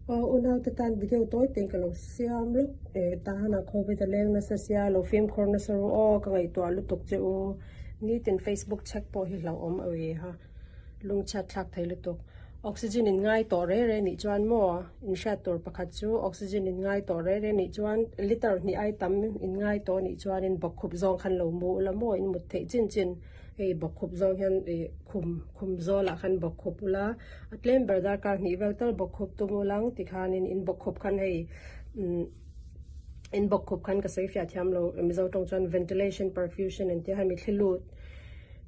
Aw unaute tan video tawi te ka lo siam lawk e tahanah covid a leng nasa sia lo fimkhur nasa ru aw ka ngaihtuah lutuk che u nitin facebook check pawh hi hlauhawm a ui ha lungchhiat thlak thei lutuk oxygen in ngai tawh reh reh nih chuan maw in hriat tur pakhat chu oxygen in ngai tawh reh reh nih chuan liter hnih ai tam in ngai tawh nih chuanin bawkkhup zawng khan lo mu ula maw in mut theih chin chin hei bawkkhup zawng hian ih khum khum zawlah khan bawkkhup ula. A tlem ber darkar hnih vel tal bawkkhup tum ul ang tikhanin in bawkkhup khan hei umm in bawkkhup khan ka sawi fiah thiam lo Mizo tawng chuan ventilation perfusion an tia hemi thli lut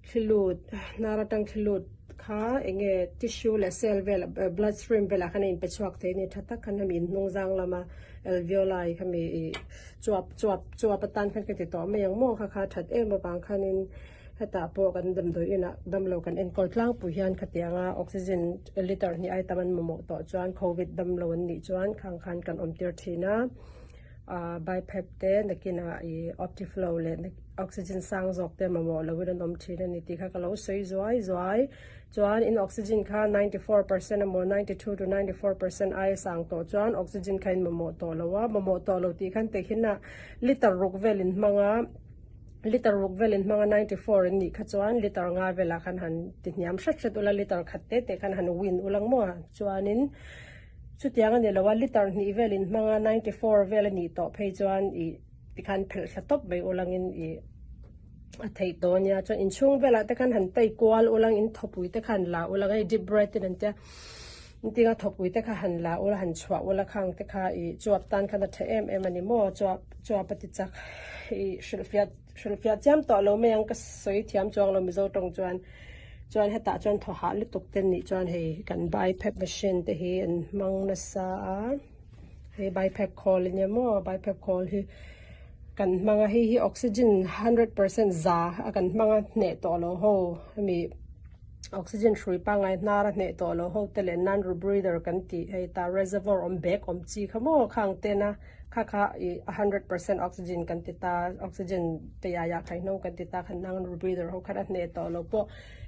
thli lut hnar atang thli lut kha eng nge tissue leh cell vel blood stream velah khan a inpe chhuak thei a ni tha tak khan hemi in hnung zang lama alveoli khami ih chuap chuap chuap atan khan ka ti tawh mai ang maw kha kha that em avang khanin. Hetah pawh kan damdawi inah damlo kan enkawl tlangpui hian khatianga oxygen liter hnih ai tam an mamawh tawh chuan covid damlo an nih chuan khang khan kan awm tir thin a, ah BiPAP te nakinah ih optiflow leh oxygen sang zawk te mamawh loin an awm thin a ni tih kha ka lo sawi zuai zuai. Chuan in oxygen kha 94% emaw 92 to 94% aia sang tawh chuan oxygen kha in mamawh tawh lo a, mamawh tawh lo tih khan tehkhinah liter ruk vel in hmang a. Liter ruk velin hmanga 94 in nih kha chuan liter nga velah khan han ti hniam hret hret ula liter khat te te khan han win ulang maw a chuanin chutiang a ni lo a liter hnih velin hmanga 94 vel a nih tawh phei chuan ih tikhan phelh thla tawp mai ulangin ih a theih tawh a nia chuan inchhung velah te khan han tai kual ulang in thawpui te khan la ulang hei deep breath in an tia Engtinga thawkpui te kha han la ula han chhuah ula khang te kha ih chuap tan khan a tha em em a ni maw chuap chuap a ti chak ih hrilhfiah hrilhfiah chiam tawh lo mai ang ka sawi thiam chuang lo Mizo tawng chuan chuan hetah chuan thaw hah lutuk te nih chuan hei kan BiPAP machine te hi an hmang nasa a hei BiPAP khawl a nia maw BiPAP khawl hi kan hmang a hei hi oxygen 100% za a kan hmang a hneh tawh lo ho hemi. Oxygen hrui pangngai hnar a hneh tawh lo ho te leh non rebreather kan tih hei ta reservoir awm bag awm chi kha maw khang ten a kha kha ih a 100% oxygen kan ti ta oxygen te yaya khaihno kan ti ta kha non rebreather ho khan a hneh tawh lo pawh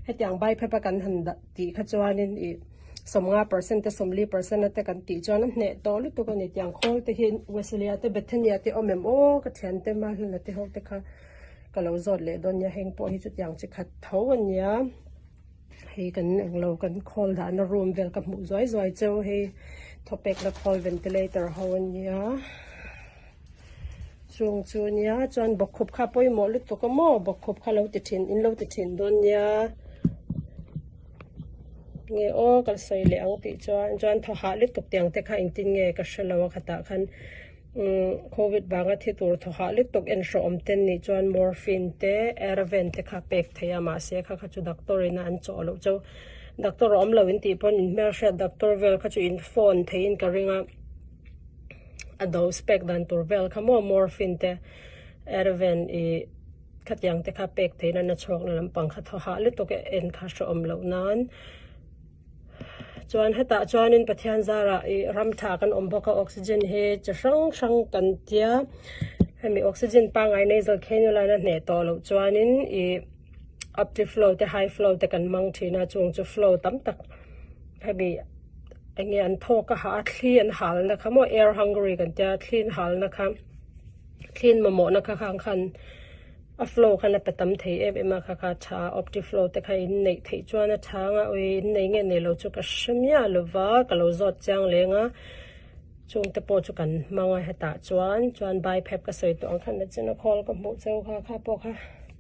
hetiang bipap a kan han dah tih kha chuanin ih 50% te 40% te kan tih chuan a hneh tawh lutuk a ni tiang khawl te hi Wesley-a te Bethany-a te awm em aw ka thiante Mahluna te ho te kha. Ka lo zawt leh dawn nia heng pawh hi chutiang chi khat tho a nia hei kan englo kan khawl dahna room vel ka hmuh zuai zuai cheu hei thawpek la khawl ventilator ho a nia chung chu a nia chuan bawkkhup kha pawimawh lutuk a maw bawkkhup kha lo ti thin in lo ti thin dawn nia nge aw ka sawi leh ang tih chuan chuan thaw hah lutuk tiang te kha engtin nge ka hrelo a khatah khan. Covid vanga thi tur thaw hah lutuk en hrawhawm te nih chuan morphine te Ativan te kha pek thei a mahse kha kha chu doctor in a an chawh loh chu doctor a awm lo in tih pawn in hmelhriat doctor vel kha chu in phone thei in ka ring a a dose pek dan tur vel kha maw morphine te Ativan ih khatiang te kha pek theih na na chhuak na lampang kha thaw hah lutuk en kha hrawhawm loh nan. Chuan hetah chuanin Pathian zarah ih ram tha kan awm bawk a oxygen hi chi hrang hrang kan tia hemi oxygen pangngai nasal cannula a hneh tawh loh chuanin ih optiflow te high flow te kan hmang thin a chung chu flow tam tak hemi eng nge an thawk a hah a thli an hal na kha maw air hungry kan tia thli an hal na kha thli an mamawh na kha khang khan. A flow khan a pe tam thei em em a kha kha tha a optiflow te kha in neih theih chuan a tha anga ui in nei nge nei lo chu ka hre miah lova ka lo zawt chiang leng a chung te pawh chu kan hmang a hetah chuan chuan bipap ka sawi tawh ang khan na chin a khawl ka hmuh cheu kha kha pawh kha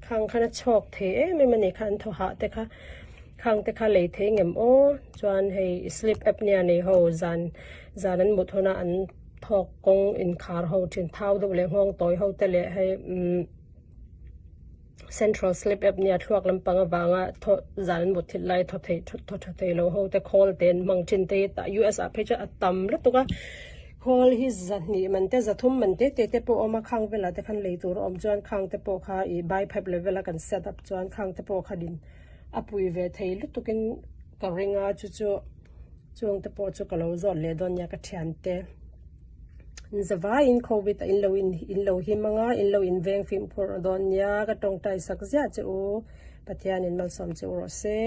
khang khan a chhawk thei em em a ni kha an thaw hah te kha khang te kha lei thei ngem aw chuan hei sleep apnea nei ho zan zan an mut huna an. Thawk kawng inkhar ho thin thau deuh leh nghawng tawi ho te leh hei umm central sleep apnea thluak lampang avanga thaw zan an mut thil lai thaw thei thaw tha thei lo ho te khawl te an hmang thin te hi tah US ah phei chuan a tam lutuk a khawl hi zahnih man te zathum man te te te pawh a awm a khang velah te khan lei tur a awm chuan khang te pawh kha ih bipap level a kan set up chuan khang te pawh kha din a pui ve thei lutuk in ka ring a chu chu. Chung te pawh chu ka lo zawt leh dawn nia ka thiante. Zavaiin Covid a in lo in in lo him anga in lo in veng fimkhur dawn nia ka tawngtai sak ziah che u. Pathianin malsawm che u rawh se.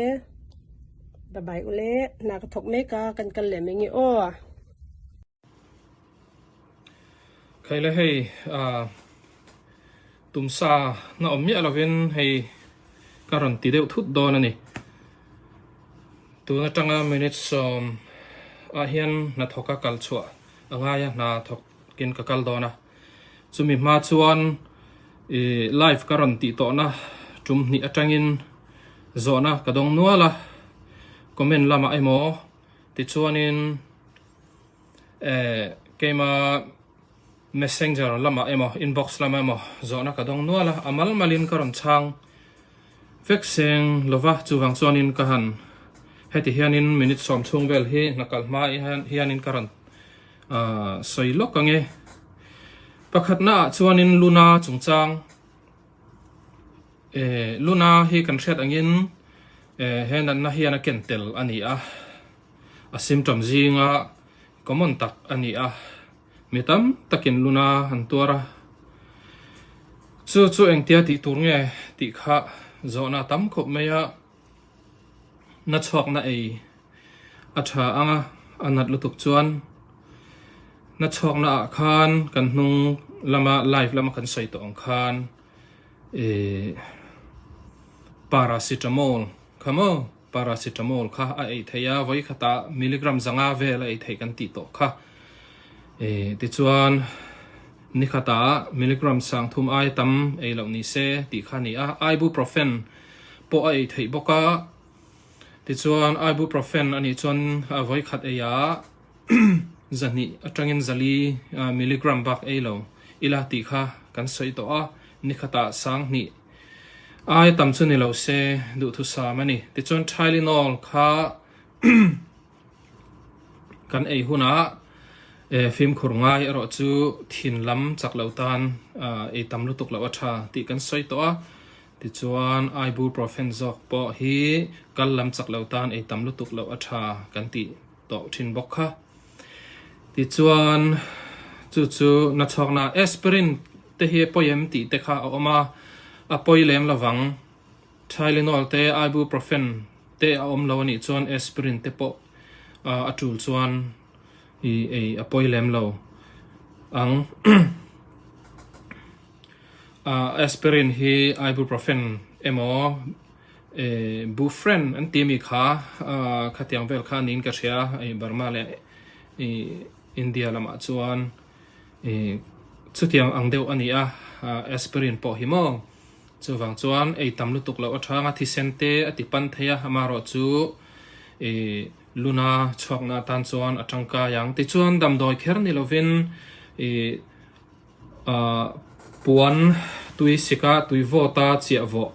Bye bye ule hna ka thawk mek a kan kal leh mai nge aw. Khaile hei tumsa na awm miah lovin hei ka rawn ti deuh thut dawn a ni. Tun atanga minute sawm ah hian hnathawk a kal chhuah a ngai a, hna thawk in ka kal dawn a. Chumi hma chuan ih live ka rawn tih tawhna tum hnih atangin zawhna ka dawng nual a, comment lamah emaw tichuanin eh keima messenger lamah emaw inbox lamah emaw zawhna ka dawng nual a, a mal malin ka rawn chhang vek seng lova chuvang chuanin ka han heti hianin minute sawm chhung vel hi hna kal hma hianin ka rawn Ahh sawi lawk ang e. Pakhatna ah chuanin Luna chungchang eh Luna hi kan hriat angin eh he natna hian a ken tel a ni a, a symptom zinga common tak a ni a, mi tam takin Luna an tuar a, chu chu engtia tih tur nge tih kha zawhna a tam khawp mai a. Na chhuakna ei a tha ang a, a nat lutuk chuan na chhuakna ah khan kan hnung lama live lama kan sawi tawh ang khan ihh paracetamol kha maw paracetamol kha a ei theih a vawi khatah milligram zanga vel a ei theih kan tih tawh kha ihh tichuan ni khatah milligram sang thum ai tam ei loh ni se tih kha a ni a ibuprofen pawh a ei theih bawk a, tichuan ibuprofen a nih chuan a vawi khat ei a zahnih atangin zali milligram bak ei lo ila tih kha kan sawi tawh a, ni khatah sang hnih ai tam chu ni lo se duhthusam a ni. Tichuan Tylenol kha Kan ei hunah fimkhur ngai erawh chu thin lam chak lo tan ei tam lutuk loh a tha tih kan sawi tawh a, tichuan ibuprofen zawk pawh hi kal lam chak lo tan ei tam lutuk loh a tha kan tih tawh thin bawk kha. Tichuan chu chu nachhawkna aspirin te hi a pawi em tih te kha a awm a, a pawi lem lovang. Tylenol te, ibuprofen te a awm lo a nih chuan aspirin te pawh a tul chuan i ei a pawi lem lo ang. Aspirin hi ibuprofen emaw Bufren an ti ami kha khatiang vel kha niin ka hria Burma leh India lamah chuan chutiang ang deuh a ni a aspirin pawh hi maw. Chuvang chuan ei tam lutuk loh atanga thisen te a ti pan thei a, amaherawh chu ih luna chhuakna atan chuan a tangkai ang. Tichuan damdawi kher ni lovin ih ah puan tui sika tui vawta chiah vawh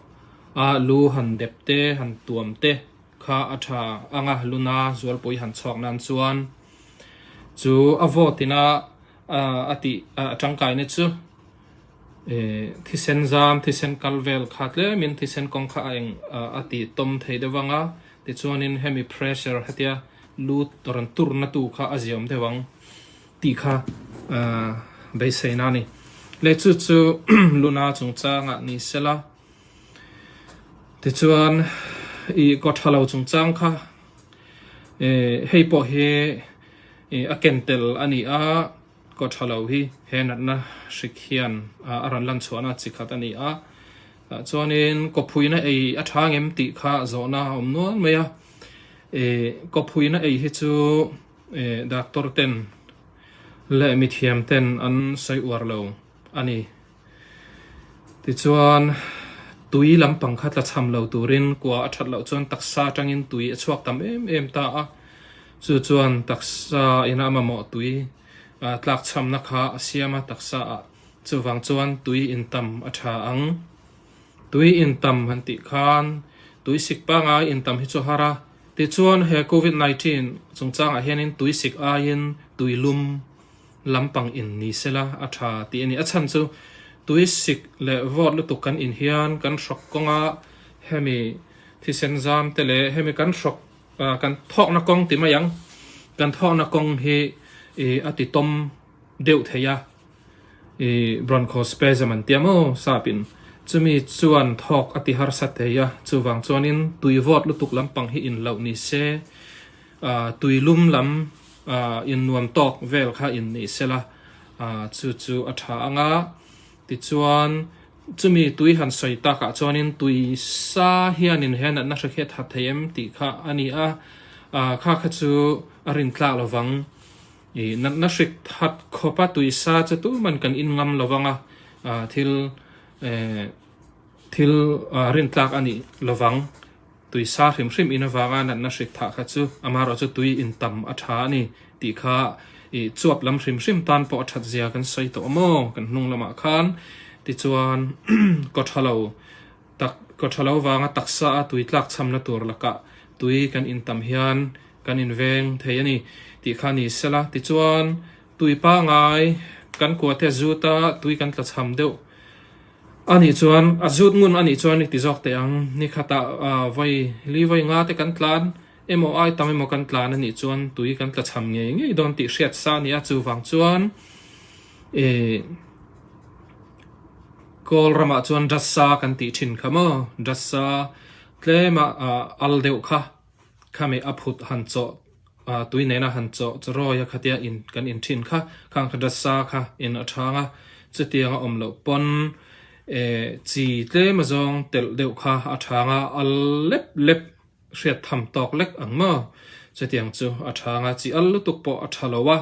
a lu han dep te han tuam te kha a tha ang a, luna zualpui han chhuak nan chuan chu a vawt ina a tih a tangkaina chu. Thisen zam, thisen kal vel kha tlemin thisen kawng kha a eng a ti tawm thei deuh ang a, tichuanin hemi pressure hetia lu rawn turna tu kha a ziawm deuh ang tih kha beiseina a ni. Leh chu chu luna chungchangah ni sela, tichuan ih kaw tha lo chungchang kha hei pawh hi a ken tel a ni a. Kaw tha lo hi he natna hrik hian a rawn lan chhuahna chi khat a ni a, chuanin kawphuina ei a tha ngem tih kha zawhna a awm nual mai a, kawphuina ei hi chu doctor ten leh mithiam ten an sawi uar lo a ni. Tichuan tui lampang kha tla cham lo turin kua a that loh chuan taksa atangin tui a chhuak tam em em ta a, chu chuan taksa ina a mamawh tui tlak chhamna kha a siam a taksa ah chuvang chuan tui intam a tha ang. Tui intam han tih khan tui sik pangai intam hi chu a har a, tichuan he covid 19 chungchangah hianin tui sik aiin tui lum lampang in ni sela a tha tih a ni. A chhan chu tui sik leh vawt lutuk kan in hian kan hrawk kawnga hemi thisen zam te leh hemi kan hrawk kan thawkna kawng ti mai ang kan thawkna kawng hi ih a ti tawm deuh thei a ih bronchospasm an tia maw sap in chumi chuan thawk a ti harsa thei a chuvang chuanin tui vawt lutuk lampang hi in loh ni se tui lum lam in nuam tawk vel kha in ni sela. Chu chu a tha anga tichuan chumi tui han sawi takah chuanin tui sa hianin he natna hre khi a that thei em tih kha a ni a, kha kha chu a rintlak lovang. I natna hrik that khawpa tui sa chu tuman kan in ngam lovang a, thil thil rintlak a nih lovang. Tui sa hrim hrim in avanga natna hrik thah kha chu amaherawhchu tui in tam a tha a ni tih kha i chuap lam hrim hrim tan pawh a that zia kan sawi tawh maw kan hnung lamah khan tichuan kaw tha lo tak kaw tha lo vanga taksa a tui tlak chhamna tur lakah tui kan in tam hian kan in veng thei a ni tih kha ni sela tichuan tui pangai kan kuate zut a tui kan tla chham deuh A nih chuan, a zut ngun a nih chuan i ti zawk teh ang. Ni khatah vawi li vawi nga te kan tlan emaw ai tam emaw kan tlan a nih chuan tui kan tla chham ngei ngei dawn tih hriat sa a ni a, chuvang chuan ih Kawl ramah chuan Dasa kan tih thin kha maw, Dasa tlema al deuh kha. Khami a phut han chawh tui nena han chawh charawi a khatia in kan in thin kha khang kha dasa kha in a chhang a, chutiang a awm loh pawn chi tlem azawng telh deuh kha a chhang a, a lep lep hriat tham tawk lek ang maw chutiang chu a chhang a, chi al lutuk pawh a tha lo a.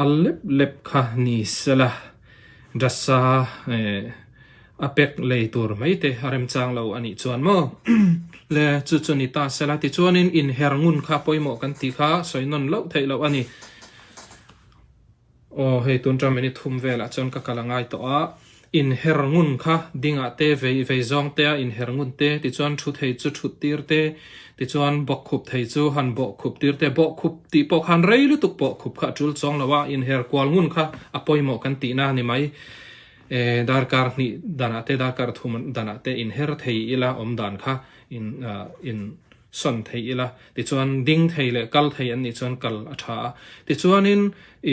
A lep lep kha ni sela Dasa a pek lei tur mai te a remchang lo a nih chuan maw? Le chu chu ni ta sela tichuanin inher ngun kha pawimawh kan tih kha sawi nawn loh theih loh a ni. Aw hei tun ṭang minute thum velah chuan ka kal a ngai tawh a. Inher ngun kha dingah te vei vei zawng te a inher ngun te tichuan thu thei chu thut tir te tichuan bawkkhup thei chu han bawhkhup tir te bawhkhup tih pawh khan rei lutuk bawhkhup kha a tul chuang lo a inher kual ngun kha a pawimawh kan tihna a ni mai e darkar hnih danah te darkar thum danah te inher thei ila awm dan kha in in sawn thei ila tichuan ding thei leh kal thei an nih chuan kal a tha a tichuanin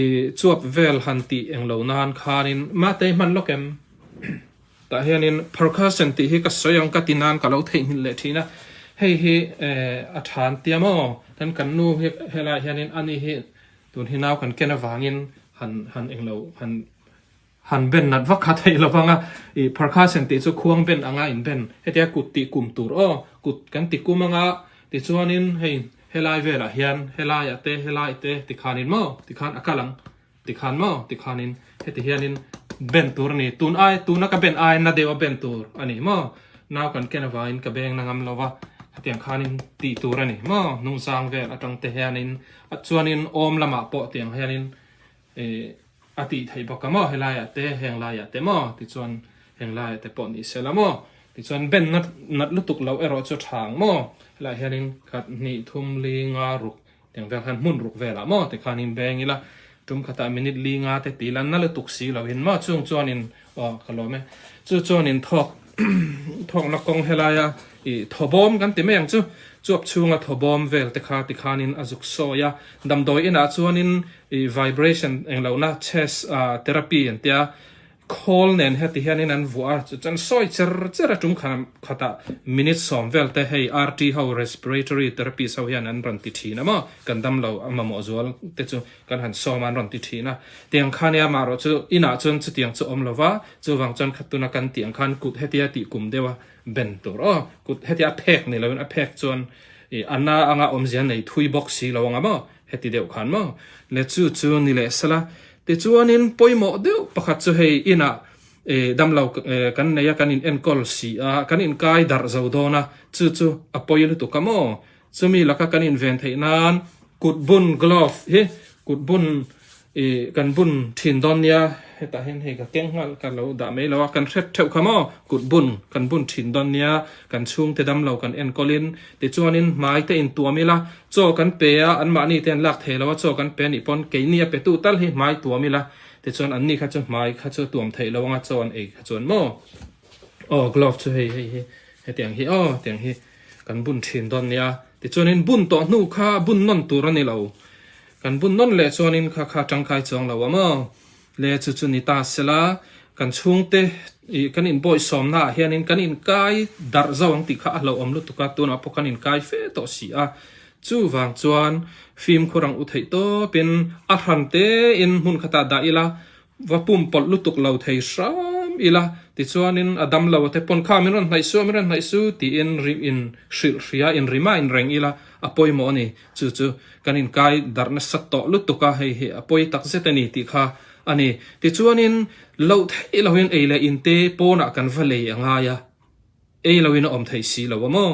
i chuap vel han tih englo nan khanin mahte hman lawk em tah hianin percussion tih hi ka sawi ang ka ti nan ka lo theihnghilh leh thin a hei hi a tha an tia maw kan kan nu hi helaiah hianin ani hi tun hi nau kan ken avangin han han englo han Han ben nat vak kha theih lo vang a, ih percussion tih chu khuang ben anga in ben, hetia kut tih kum tur aw, kut kan ti kum anga tichuanin hei helai velah hian helaiah te helai te tikhanin maw tikhan a kal ang tikhan maw tikhanin heti hianin ben tur a ni, tun ai tuna ka ben ai na deuh a ben tur a ni maw, nau kan ken avangin ka beng na ngam lo va, hetiang khanin tih tur a ni maw, hnungzang vel atang te hianin chuanin awm lamah pawh tiang hianin Ih a tih theih bawk a maw helaiah te heng laiah te maw tichuan heng laiah te pawh ni sela maw tichuan ben nat nat lutuk loh erawh chu tha ang maw helaiah hianin khat hnih thum li nga ruk tiang vel khan hmun ruk velah maw tikhanin beng ila tum khatah minute li nga te tih ila na lutuk si lohin maw chung chuanin aw ka lawm e chu chuanin thawk thawkna kawng helaia ih thawbawm kan ti mai ang chu chuap chhunga thawbawm vel te kha tikhanin a zuk sawi a damdawi inah chuanin Ih vibration eng lohna chest therapy an tia khawl nen heti hianin an vuah a chuan sawi cher cher a tum khatah minute sawm vel te hei RT ho respiratory therapist ho hian an rawn ti thin a maw kan dam lo a mamawh zual te chu kan han sawm a an rawn ti thin a tiang kha nia amaherawh chu inah chuan chutiang chu awm lova chuvang chuan khatuna kan tih ang khan kut hetia tih kum deuha ben tur aw kut hetia a phek ni loin a phek chuan ih a na anga awmzia nei thui bawk si lo anga maw. Heti deuh khan maw? Le chu chu ni leh sela. Tichuanin pawimawh deuh pakhat chu hei inah damlo kan nei a, kan in enkawl si a, kan inkai darh zo dawn a, chu chu a pawi lutuk a maw? Chumi laka kan inven theih nan kut bun glove hi kut bun Ih, kan bun thin dawn nia, hetah hian hei ka keng nghal ka lo dah mai lo a, kan hret theuh kha maw, kut bun kan bun thin dawn nia, kan chhungte dam lo kan enkawlin, tichuanin hmai te intuam ila, chaw kan pe a, anmahni te an lak thei lo a, chaw kan pe a nih pawn keini a petu tal hi hmai tuam ila, tichuan anni kha chu hmai kha chu tuam theih lo anga chaw an ei kha chuan maw, aw glove chu hei hei hi hetiang hi aw tiang hi kan bun thin dawn nia, tichuanin bun tawh hnu kha bun nawn tur a ni lo. Kan bun nawn leh chuanin kha kha tangkai chuang lo a maw? Le chu chu ni ta sela, kan chhungte ih kan inbawisawmna ah hianin kan inkai darh zo ang tih kha a hlauhawm lutuk a, tunah pawh kan inkai fe tawh si a. Chuvang chuan fimkhur ang u theih tawpin a hran tein hmun khatah dah ila, va pumpawlh lutuk lo thei hram ila, tichuanin a dam lo te pawn kha min rawn hnaih su a, min rawn hnaih su tiin ri in hrilh hria in rima in reng ila a pawimawh a ni. Chu chu kan inkai darh nasa tawh lutuk a, hei hi a pawi takzet a ni tih kha a ni. Tichuanin loh theih lohin ei leh inte pawnah kan va lei a ngai a. Ei loin a awm thei si lo a maw?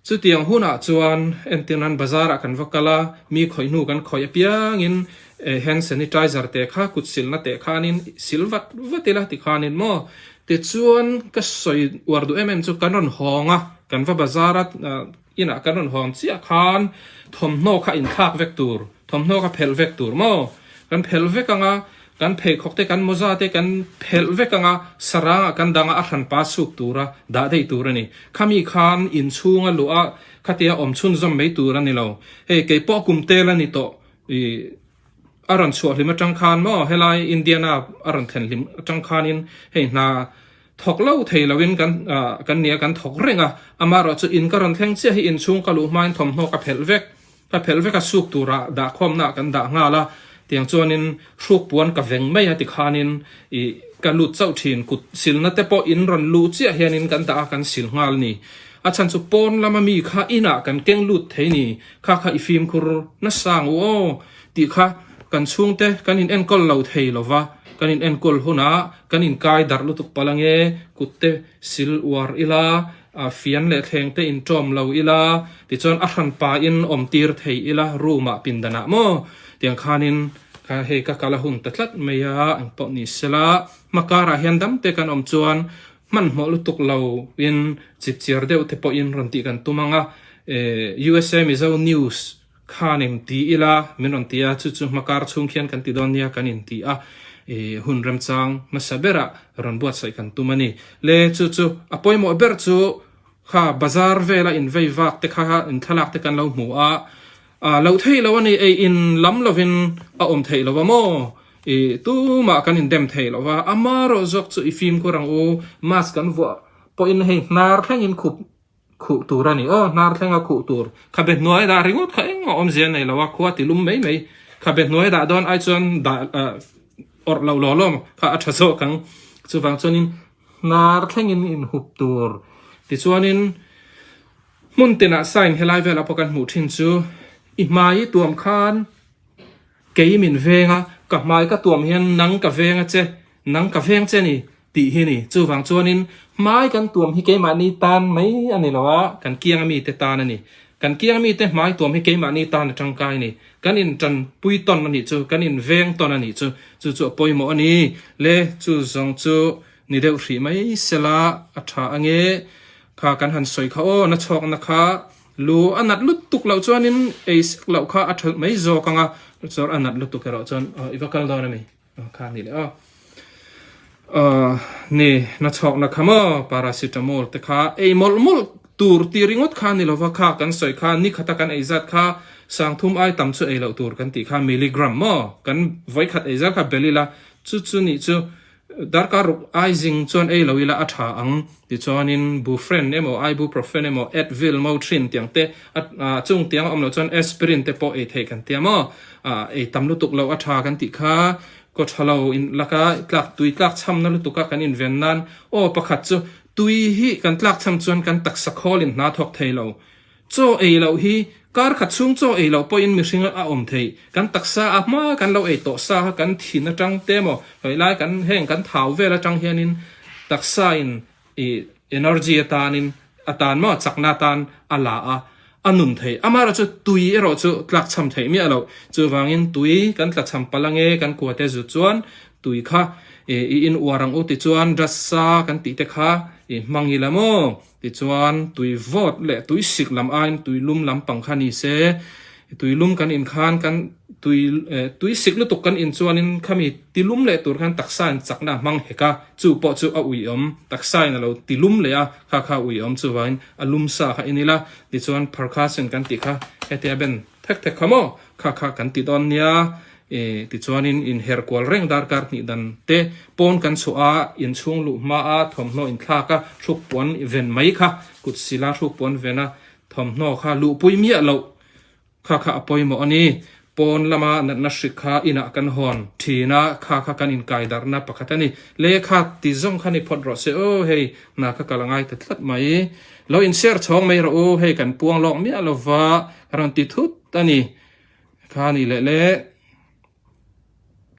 Chutiang hunah chuan entirnan bazar-ah kan va kal a, mi khawih hnu kan khawih apiangin hand sanitizer te kha kut silna teh khanin sil vat vat ila ti khanin maw? Tichuan ka sawi uar duh em em chu kan rawn hawng a, kan va bazar a inah kan rawn hawng chiah khan thawmhnaw kha inthlak vek tur, thawmhnaw kha phelh vek tur maw? Kan phelh vek ang a, kan pheikhawk te, kan mawza te kan phelh vek ang a, sarangah kan dang a, a hranpa chhuk tura dah daih tur a ni. Khami khan inchhunga luh a khatia awm chhunzawm mai tur a ni lo. Hei keipawh kum tel a ni tawh i a rawn chhuah hlim atang khan maw helai Indiana a rawn thlen hlim atang khanin hei hna Thawk lo thei loin kan kan nia kan thawk reng a, amaherawh chu in ka rawn thleng chiah hi inchhung ka luh hmain thawmhnaw ka phelh vek, ka phelh vek a suk turah dahkhawmna ah kan dah nghal a, tiang chuanin hruk puan ka veng mai a tikhanin ih ka lut chauh thin, kut silna te pawh in rawn luh chiah hianin kan dah a kan sil nghal a ni. A chhan chu pawn lama mi kha inah kan keng lut thei ni, kha kha i fimkhur nasa ang u aw tih kha kan chhungte kan in enkawl lo thei lova, kan in enkawl hunah Kan inkai darh lutuk palh ange, kut te sil uar ila, fian leh thleng te inṭawm lo ila, tichuan a hranpa in awm tir thei ila room ah pindan ah maw? Tiang khanin kha hei ka kal a hun ta tlat mai a, engpawh ni sela hmakar ah hian dam te kan awm chuan hmanhmawh lutuk lo in chipchiar deuh te pawh in rawn tih kan tum ang a, USA Mizo News Khan eng ti ila min rawn ti a, chu chu hmakar chhung khian kan ti dawn nia kan inti a, i hun remchang hmasa berah rawn buatsaih kan tum a ni. Le chu chu a pawimawh ber chu kha bazar vela invei vak te kha in thlalak te kan lo hmu a, a loh theih lo a ni, ei in lam lovin a awm theih lo a maw? I tumah kan indem theih lo va, amarawh zawk chu i fimkhur ang u, mask kan vuah pawhin hei hnar thlengin khup Khuh tur a ni aw, hnar thlenga khuh tur. Khabe hnuai dah ringawt kha engmah awmzia nei lo a, khua ti lum mai mai. Khabe hnuai dah dawn ai chuan dah awrh loh law law kha a tha zawk ang. Chuvang chuanin hnar thlengin inhup tur. Tichuanin hmun tinah sign helai velah pawh kan hmuh thin chu i hmai i tuam khan Kei min veng a, ka hmai ka tuam hian nang ka veng a che, nang ka veng che ni tih hi ni. Chuvang chuanin hmai kan tuam hi keimahni tan mai a ni lo a, kan kianga mite tan a ni. Kan kianga mite hmai tuam hi keimahni tan a tangkai a ni. Kan intanpui tawn a nih chu, kan inveng tawn a nih chu, chu chu a pawimawh a ni. Le chu zawng chu ni deuh hrih mai sela a tha ange. Kha kan han sawi kha aw, na chhawkna kha Lu a nat lutuk loh chuanin ei sek loh kha a thalh mai zawk ang a, chuan a nat lutuk erawh chuan i va kal dawn a mi kha a ni leh a. Ni, na chhawkna kha maw paracetamol te kha ei mawlh mawlh tur tih ringawt kha a ni lova kha kan sawi kha ni khata kan ei zat kha sangthum ai tam chu ei loh tur kan tih kha milligram maw kan vawikhat ei zat kha bel ila chu chu nih chu Darkar ruk ai zing chuan ei lo ila a tha ang. Tichuanin Bufren emaw Ibuprofen emaw Advil, Motrin tiang te a chung tiang a awm loh chuan Aspirin te pawh ei theih kan tia maw? Ei tam lutuk loh a tha kan tih kha kaw tha lo in laka tlak tui tlak chhamna lutuka kan inven nan aw pakhat chu tui hi kan tlak chham chuan kan taksa khawlin hna thawk thei lo. Chaw ei loh hi kar khat chhung chaw ei loh pawhin mihring a awm thei. Kan taksa a hma kan lo ei tawh sa kha kan thin atang te emaw hawih lai kan heng kan thau vel atang hianin taksa in ih energy atanin atan maw chakna atan a la a, a nun thei. Amaherawh chu tui erawh chu tlakchham theih miah loh. Chuvangin tui kan tlachham palh ange kan kua te zu chuan tui kha ih i in uar ang u tichuan rasa kan tih te kha ih hmang ila maw. Tichuan, tui vawt leh tui sik lam aiin tui lum lampang kha ni se, tui lum kan in khan kan tui tui sik lutuk kan in chuanin khami ti lum leh tur khan taksa in chakna a hmang hek a, chu pawh chu a uiawm, taksa in a lo ti lum leh a, kha kha a uiawm chuvangin a lum sa kha in ila, tichuan pharkhasin kan tih kha hetia ben thek thek kha maw kha kha kan ti dawn nia. E, tichuanin inher kual reng darkar hnih dan te pawn kan chhuah a, inchhung luh hma a thawmhnaw inthlak a, hruk puan ven mai kha, kut sila hruk puan ven a, thawmhnaw kha luhpui miah loh. Kha kha a pawimawh a ni. Pawn lama natna hrik kha inah kan hawn thin a, kha kha kan inkaidarhna pakhat a ni. Lehkha ti zawng kha ni phawt rawh se aw, hei hna kha kal a ngai ta tlat mai. Lo inser chhawng mai rawh u, hei kan puang lawk miah lova rawn ti thut a ni. Kha ni leh le.